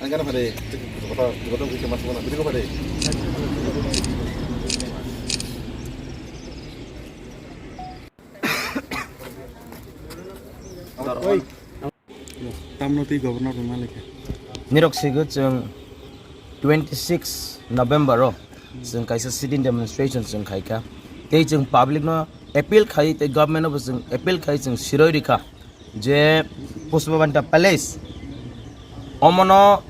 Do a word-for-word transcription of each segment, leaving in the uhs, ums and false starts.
Ang kana phade, kota, kota kisa mas mana, bini ko phade. Tamno twi governor rwna lekha. Nirok sigo chwng twenty six November o chwng kaisa sit-in demonstration chwng khaikha. Tei chwng public no appeal khai tei government no bo chwng appeal khai chwng siroi rikha je Pushpabanta Palace omono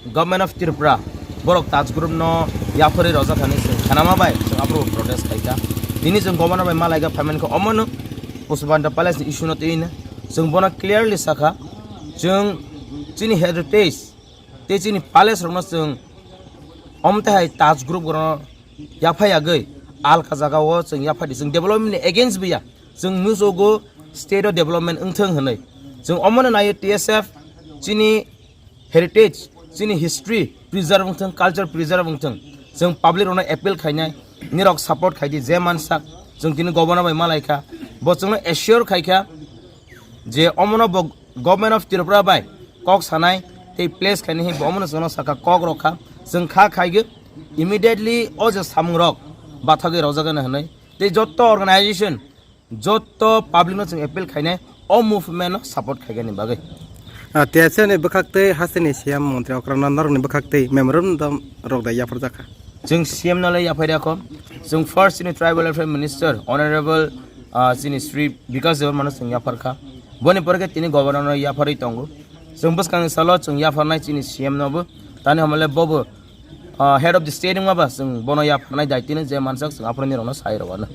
Government of Tripura borok Taj Group no yapharwi rojak hinwi chwng khanama bai chwng aphuru protest khaikha. Tini chwng governor bai malaikha phaimani kha omono Pushpabanta Palace ni issue no twi hino chwng bono clearly sakha. Chwng chini heritage tei chini palace rokno chwng omte hai Taj Group rokno yaphai agwi alka jaga o chwng yaphai di, chwng development ni against biya, chwng nujogo state o development wngthwng hinwi. Chwng omono naio T S F chini heritage, chini history preserve wngthwng, culture preserve wngthwng. Chwng public rokno appeal khainai, nirok support khaidi je mansak, chwng tini governor bai malaikha, bo chwngno assure khaikha je omono bo Government of Tripura bai kok sanai tei place khainai hinwi bo omono chwngno sakha kok rokha, chwng kha khaigwi immediately o je samungrok bathagwi rojagano hinwi tei jotto organization, jotto public no chwng appeal khainai o movement no support khaigani bagwi. Ah, T S F ni bwkhak tei hasteni C M montri okrano norokni bwkhak tei memorandum rok da yapharjakha. Chwng C M no le yaphai rikha. Chwng first chini tribal welfare minister honorable, ah, chini Shri Bikash Debbarma no chwng yapharkha. Boni pore khe tini governor no yapharwi tongo. Chwng bwskangni salo chwng yapharnai chini C M no bo. Tani hamle bobo, ah, head of the state wngma ba chwng bono yapharnai daitino je mansak chwng aphuru nirokno sai rwano.